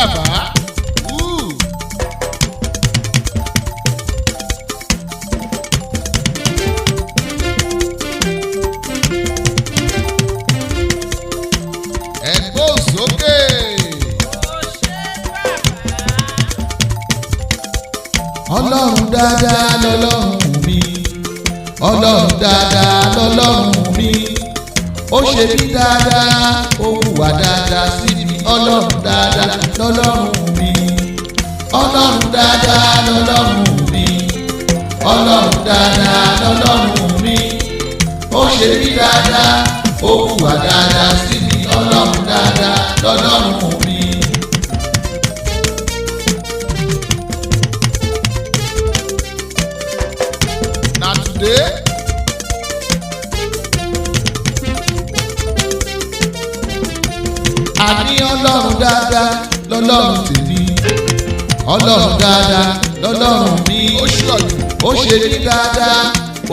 Bàbá. Woo. Ẹ gbóhùn sókè. Ọlọ́run dáadáa lọ́lọ́run mi, ọlọ́run dáadáa lọ́lọ́run mi. Ó ṣe mí dáadáa, ó hùwà dáadáa sí mi. Ọlọ́run dáadáa lọ́lọ́run mi, ọlọ́run dáadáa lọ́lọ́run mi, ọlọ́run dáadáa lọ́lọ́run mi. Ó ṣe mí dáadáa, ó hùwà dáadáa sí mi. Ọlọ́run dáadáa lọ́lọ́run mi. Na today. Àní ọlọ́run dáadáa lọ́lọ́run tèmi, ọlọ́run dáadáa lọ́lọ́run mi. Ó ṣọ̀jù. Ó ṣe mí dáadáa,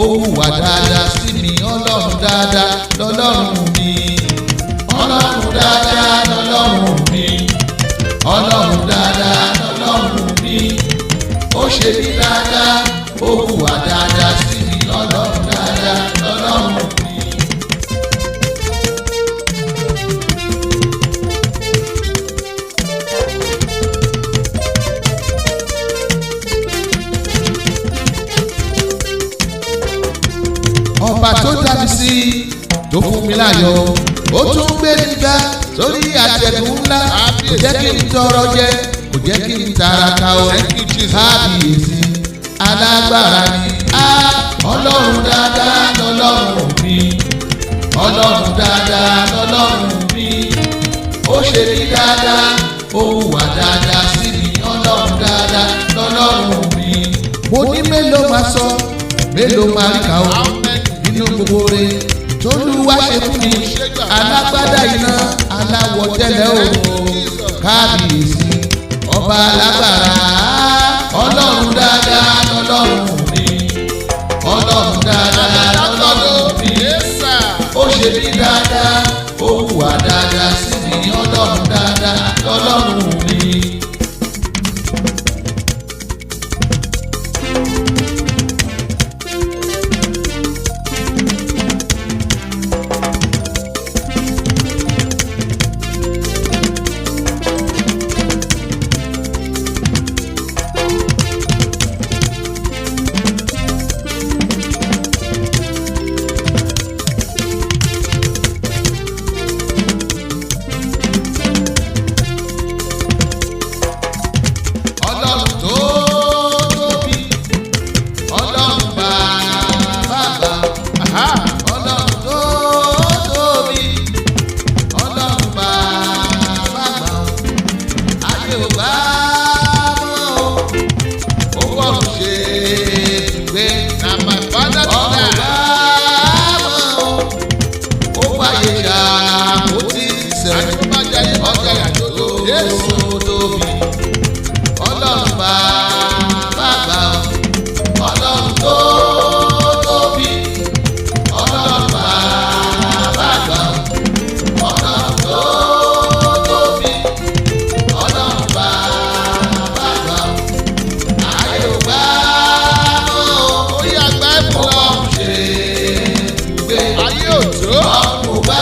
ó hùwà dáadáa sí mi. Ọlọ́run dáadáa lọ́lọ́run mi, ọlọ́run dáadáa lọ́lọ́run mi, ọlọ́run dáadáa lọ́lọ́run mi. Ó ṣe mí dáadáa, ó hùwà dáadáa sí mi. Ọlọ́run dáadáa lọ́lọ́run mi. Ọba tó dá mi sí, tó fún mi láyọ̀, ó tún gbé mi ga sórí àtẹ̀gùn ńlá. Kò jẹ́ kí n tọrọ jẹ, kò jẹ́ kí n tàràkà o. Thank you, Jesus. Kábíyèsí alágbára ni á. Ọlọ́run dáadáa lọ́lọ́run mi, ọlọ́run dáadáa lọ́lọ́run mi. Ó ṣe mí dáadáa, ó hùwà dáadáa sí mi. Ọlọ́run dáadáa lọ́lọ́run mi. Mo ní mélòó máa sọ, mélòó máa rí kà ó How many? nínú gbogbo rẹ̀ tólúwa ṣe fún mi. Alágbádá iná, aláwọ̀ tẹ́lẹ̀ o, kábíyèsí ọba alágbára. Ọlọ́run dáadáa lọ́lọ́run mi, ọlọ́run dáadáa lọ́lọ́run mi. Yes, sir. Ó ṣe mí dáadáa, ó hùwà dáadáa sí mi. Ọlọ́run dáadáa lọ́lọ́run mi. Ọlọ́run tó tóbi, ọlọ́run bàbá, Aha. ọlọ́run tó tóbi, ọlọ́run bàbá, ayé ò bá mọ́ o, ó wọ́n ṣe gbé. Na my father be Ọ̀run that. bá mọ́ o, ó fàyè ṣàkóso sẹ́. Àti bó bá jẹ́ ayé bá jẹ́ àjò tó. Yes. Tóbi, ọlọ́run bàbá, ọlọ́run tó tóbi, ọlọ́run bàbá, ọlọ́run tó tóbi, ọlọ́run bàbá, ayé ò bá mọ́ o, Ó yá gba ẹ̀bùn lọ. ọlọ́run ṣe gbé. Ayé ò tó. Ọ̀run ò bá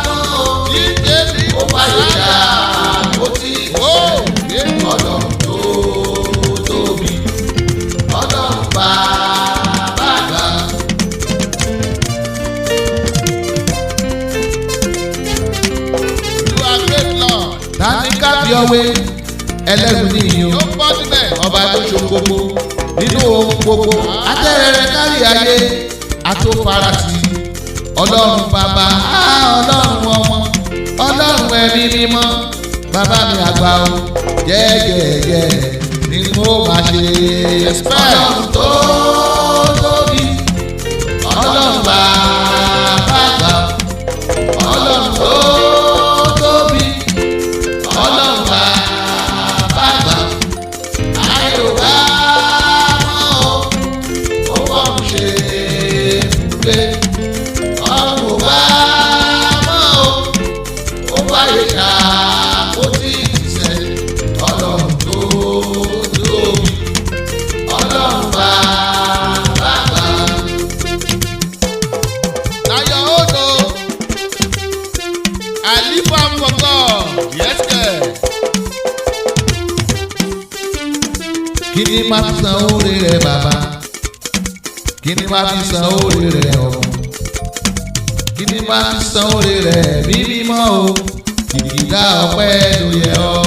mọ́ o, Jíjẹ́ ní ó fàyè ṣàkóso. Oh, yeah. Ọlọ́run tó tóbi, ọlọ́run bàbá àgbà. You are great, Lord. Ta ni ká fi ọwé ẹlẹ́rù níyì o? Ló ń bọ́ síbẹ̀. Ọba tó ṣe gbogbo nínú ohun gbogbo, atẹ́rẹrẹ kárí ayé, atófarasí. Ọlọ́run bàbá, á ọlọ́run ọmọ, ọlọ́run ẹ̀mí mímọ́, bàbá mi àgbà o, jẹ́jẹ́jẹ́ ni mo máa ṣe. Respect. Ọlọ́run tó tóbi, ọlọ́run bàbá àgbà, ọlọ́run tó tóbi, ọlọ́run bàbá àgbà. Ayé ò bá mọ́ o, ó fọ́n ṣe pé ọ̀run ò bá mọ́ o, ó fàyè ṣàkóso ìṣẹ́. I live am for God. Yes, sir. Kí ni máa fi san oore rẹ bàbá? Kí ni máa fi san oore rẹ ọmọ? Kí ni máa fi san oore rẹ bí mímọ́ o? Kìkìdá ọpẹ́ ló yẹ ọ́.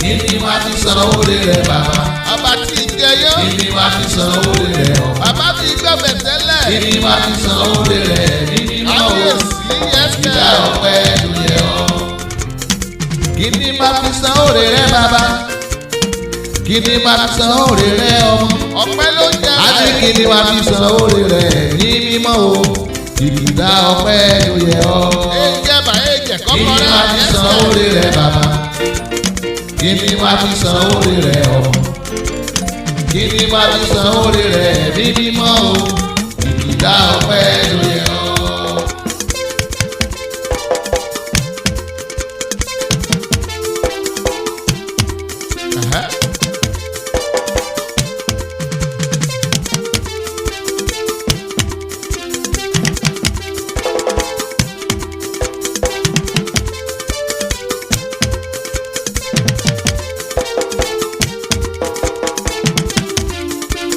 Kí ni máa fi san oore rẹ bàbá? Ọba tí ń jẹyán. Kí ni máa fi san oore rẹ ọmọ? Bàbá mi gbọ́bẹ̀ tẹ́lẹ̀. Kí ni máa fi san oore rẹ bí mímọ́ o? Kábíyèsí, yes, Kìkìdá sir. ọpẹ́ ló yẹ ọ́. Kí ni máa fi san oore rẹ bàbá? Kí ni máa fi san oore rẹ ọmọ? Ọpẹ́ ló jẹ. Àti kí ni wàá fi san oore rẹ̀ ní mímọ́ o? Ìkìdá ọpẹ́ ló yẹ ọ́. Ejẹ bà ejẹ Kí ni kọ́kọ́rẹ́. wàá fi Yes, san sir. oore rẹ̀ bàbá? Kí ni wàá fi san oore rẹ̀ ọmọ? Kí ni wàá fi san oore rẹ̀ ní mímọ́ o? Ìkìdá ọpẹ́ ló yẹ ọ́. Ẹ̀hẹ́.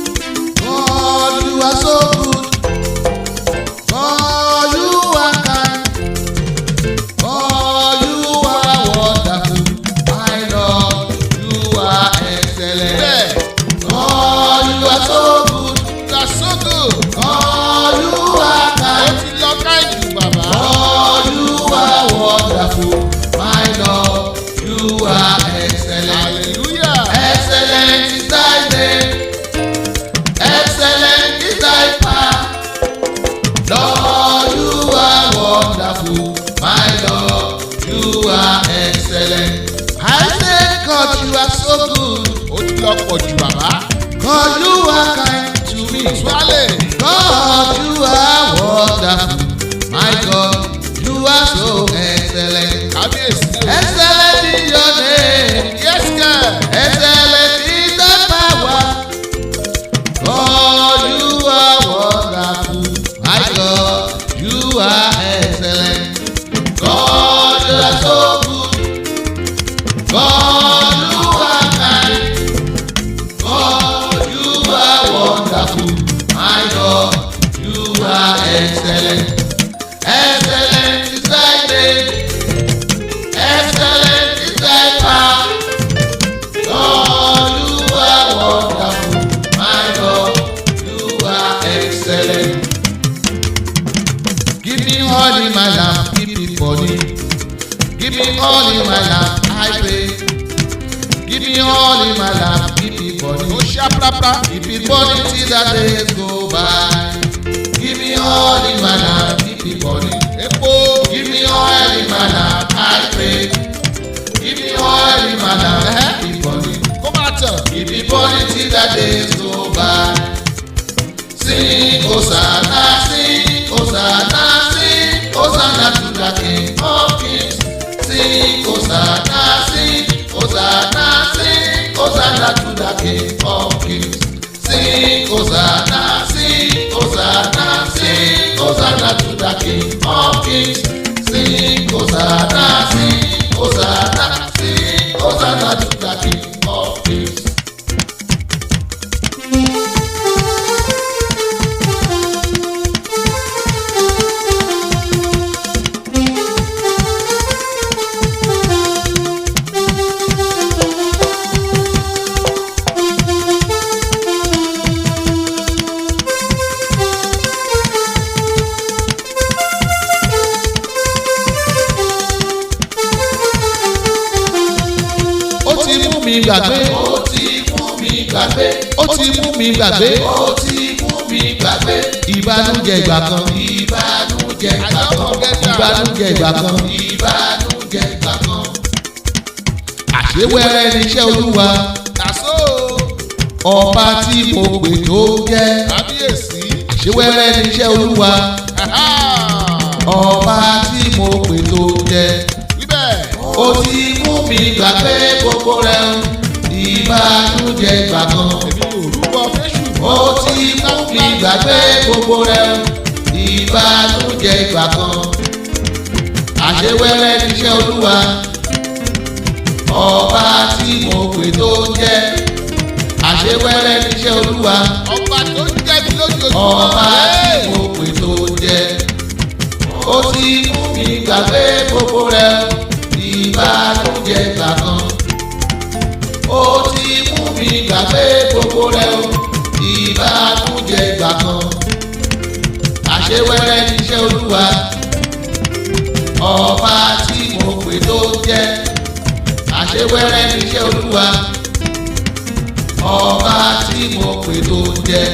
God, you are so good. God, you are kind. God, you are wonderful. My Lord, you are excellent. Bẹ́ẹ̀, God, you are so good. you are so good. God, you are Ó kind. ti lọ káìjù bàbá. God, you are wonderful. My Lord, you are excellent. Hallelujah. Excellent is thy name. Excellent is thy power. Lord, you are wonderful. My Lord, you are excellent. I say, God, you are so good. Ó ti lọ pọ̀ jù bàbá. God, you are kind to me. Tuale. God, you are wonderful. My God, you are so excellent. Kábíyèsí o. Excellent is your name. Yes, sir. Excellent is thy power. God, you are wonderful. My God, you are excellent. God, you are so good. God, you are kind. God, you are wonderful. My God, you are excellent. Excellent is thy name. Excellent is thy power. God, you are wonderful. My God, you are excellent. Give me all in my life, keep it burning. Give me all in my life, I pray. Give me all in my life, keep it Ó burning. ṣá prápra. Keep it burning till the days go by. Give me all in my life, keep it burning. Epo. Give me oil in my life, I pray. Give me oil in my life, keep it burning. Kó máa tàn. Keep it burning till the days go by. Sing Hosanna, sing Hosanna, sing Hosanna to the King of Kings. Sing Hosanna, sing Hosanna, sing Hosanna to the King of Kings. Sing Hosanna, sing Hosanna, sing Hosanna to the King of Kings. Sing Hosanna, sing Hosanna, sing Hosanna to the King of Kings. Ó ti mú mi gbàgbé. Ó ti mú mi gbàgbé. Ó ti mú mi gbàgbé. Ó ti mú mi gbàgbé. Ìbànújẹ́ ìgbà kan. Ìbànújẹ́ ìgbà kan. Ìbànújẹ́ ìgbà kan. Ìbànújẹ́ ìgbà kan. Àṣewẹ́rẹ́ níṣẹ́ Olúwa. Tàṣó. Ọba tí mo pè tó jẹ́. Kábíyèsí. Àṣewẹ́rẹ́ níṣẹ́ Olúwa. Ọba tí mo pè tó jẹ́. Wíbẹ̀. Ó ti mú mi gbàgbé gbogbo rẹ̀ o. Ìbànújẹ́ ìgbà kan. Èmi ò rúbọ fẹ́ṣù. Ó ti mú mi gbàgbé gbogbo rẹ̀ o. Ìbànújẹ́ ìgbà kan. Àṣewẹ́rẹ́ níṣẹ́ Olúwa. Ọba tí mo pè tó ń jẹ́. Àṣewẹ́rẹ́ níṣẹ́ Olúwa. Ọba tó ń jẹ́ mi lójoojúmọ́. Ọba tí mo pè tó ń jẹ́. Ó ti mú mi gbàgbé gbogbo rẹ̀ ìbànújẹ́ gbà kan. Ó ti mú mi gbàgbé gbogbo rẹ̀ ìbànújẹ́ gbà kan. Àṣewẹ́rẹ́ níṣẹ́ Olúwa. Ọba tí mo pè tó ń jẹ́. Àṣewẹ́rẹ́ níṣẹ́ Olúwa. Ọba tí mo pè tó ń jẹ́.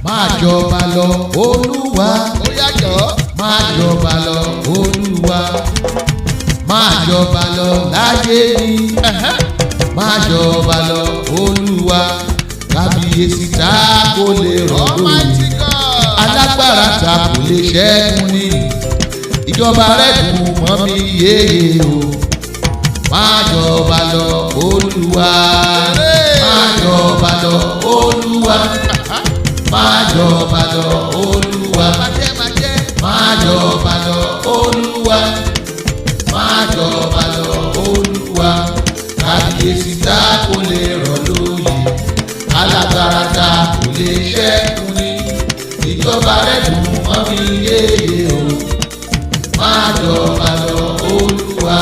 Máa jọba lọ Olúwa. Ó yá jọ̀ọ́. Máa jọba lọ Olúwa. Máa jọba lọ láyé mi. Máa jọba lọ Olúwa. Kábíyèsí tá kò lè rọ̀ lóyè. Almighty God. Alágbára ta kò lè ṣẹ́gun ni. Ìjọba rẹ̀ dùn mọ́ mi yéye o. Máa jọba lọ Olúwa. Máa jọba lọ Olúwa. Máa jọba lọ Olúwa. Bàjẹ́ bàjẹ́. Máa jọba lọ Olúwa. Máa jọba lọ Olúwa. Kábíyèsí tá kò lè rọ̀ lóyè. Alágbára tá kò lè ṣẹ́gun ni. Ìjọba rẹ̀ dùn mọ́ mi yéye o. Máa jọba lọ Olúwa.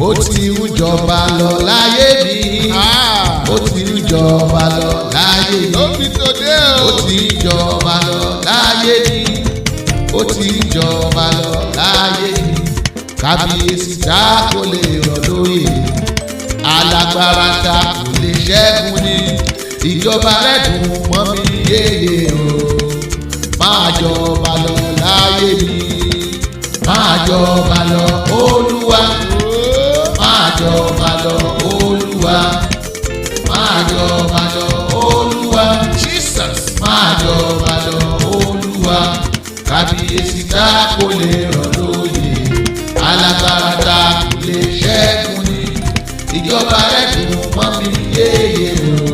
Ó ti ń jọba lọ láyé mi. Ah. Ó ti ń jọba lọ láyé mi. Ló fi tòde o. Ó ti ń jọba lọ láyé mi. Ó ti ń jọba lọ láyé mi. Kábíyèsí tá kò lè rọ̀ lóyè. Alágbára tá kò lè ṣẹ́gun ni. Ìjọba rẹ̀ dùn mọ́ mi yéye o. Máa jọba lọ láyé mi. Máa jọba lọ Olúwa. Máa jọba lọ Olúwa. Máa jọba lọ Olúwa. Jesus. Máa jọba lọ Olúwa. Kábíyèsí tá kò lè rọ̀ lóyè. Alágbára tá kò lè ṣẹ́gun ni. Ìjọba rẹ̀ dùn mọ́ mi yéye o.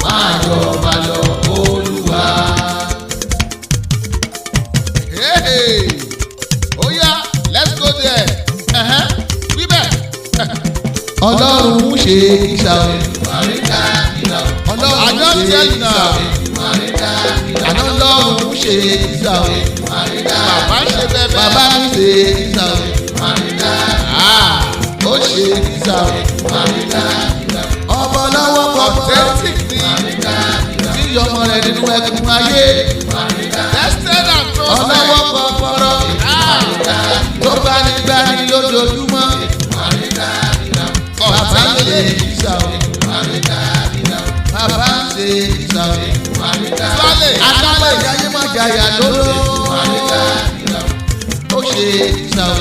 Máa jọba lọ Olúwa. Hey, hey. Ó yá, let's go there. Ẹ̀hẹ́n, wí bẹ́ẹ̀. Ọlọ́run ń ṣe kíṣà o. Ọlọ́run I ń don ṣe tell you kíṣà o. now. Àná Ọlọ́run ń ṣe kíṣà o. Bàbá ń ṣe bẹ́ẹ̀ bẹ́ẹ̀. Bàbá ń ṣe kíṣà o. Ah, Ó ṣe kíṣà o. Ọmọ lọ́wọ́ kọ̀ọ̀kan authentic ni. tí ọmọ rẹ̀ nínú ẹkùn ayé. Tested and trusted. Ọlọ́wọ́ kọ̀ọ̀kọ̀rọ̀ Ah, tó bá ní gbani lójoojúmọ́. Bàbá ń ṣe kíṣà o. Bàbá ń ṣe kíṣà o. Swale. Adámọ̀ ìyáyé má jàyà lóró. Ó ṣe kíṣà o.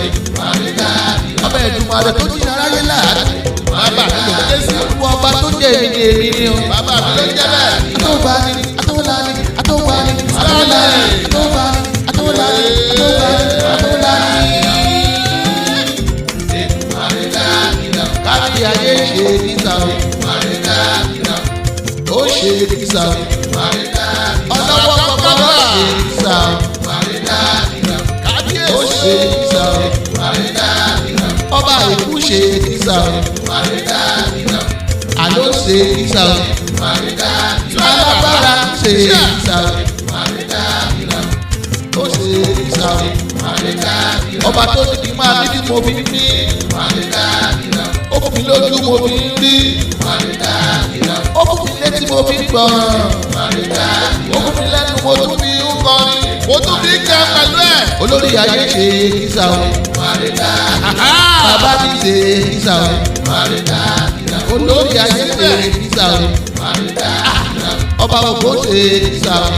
Ọbẹ̀ Èdùmàrè tó jí aráyé láàánú. Bàbá mi ló dé sí. Olúwa ọba tó jẹ́ èmi ni èmi ni o. Bàbá mi ló jẹ́ bẹ́ẹ̀. Atóbani, atóbani, atóbani, atóbani, atóbani, atóbani, atóbani, atóbani. Kábí ayé ṣe kíṣà o. Ó ṣe kíṣà o. Ọlọ́wọ́ kọ́kọ́rọ́ ṣe kíṣà o. Ó Kábíyèsí. ṣe kíṣà o. Ọba ìkú ṣe kíṣà o. Àló ṣe kíṣà o. Alágbára ṣe kíṣà o. Ó ṣe kíṣà o. Ọba tó ní kí n máa bí tí mo fi ń mí. Ó fún mi lójú mo fi ń rí. Ó fún mi létí mo fi ń gbọ́ràn. Ó fún mi lẹ́nu mo tún fi ń kọrin. Mo tún fi ń jẹun pẹ̀lú ẹ̀. Olórí ayé ṣe kíṣà o. Bàbá mi ṣe kíṣà o. Olórí ayé ṣe kíṣà o. Ọba ògbó ṣe kíṣà o.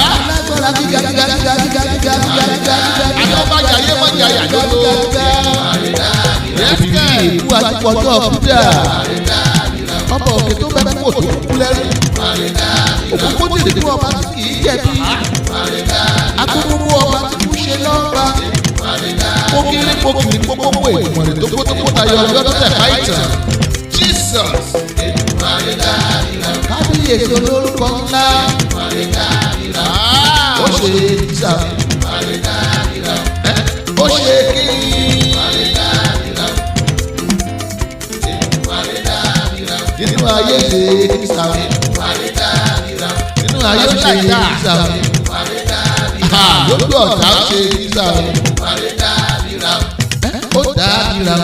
Alágbára gíga gíga gíga gíga gíga gíga gíga gíga Àtọ́bàjáyé mọ́jàyà gíga lólo. gíga. Yes, Òbí kẹ̀. pọjọ́ kúdà. Ọba òkè tó bẹ kú òtún kú lẹ́rú. Òkúkú tìrìkú ọba tí kì í jẹ̀bi. Akúkúrú ọba tí kú ṣe lọ́ba. Kókiri kókiri kókókó èdùmọ̀rẹ̀ tó kó tó kó tayọ ọjọ́ tó tẹ̀ fáìtàn. Jesus. Kábíyèsí olórúkọ ńlá. Ah. Ó ṣe kísà. Ó ṣe kí. Nínú ayé ṣe kísà. Nínú ayé ṣe kísà. Lójú ọ̀tá ṣe kísà. Ó dábìrà.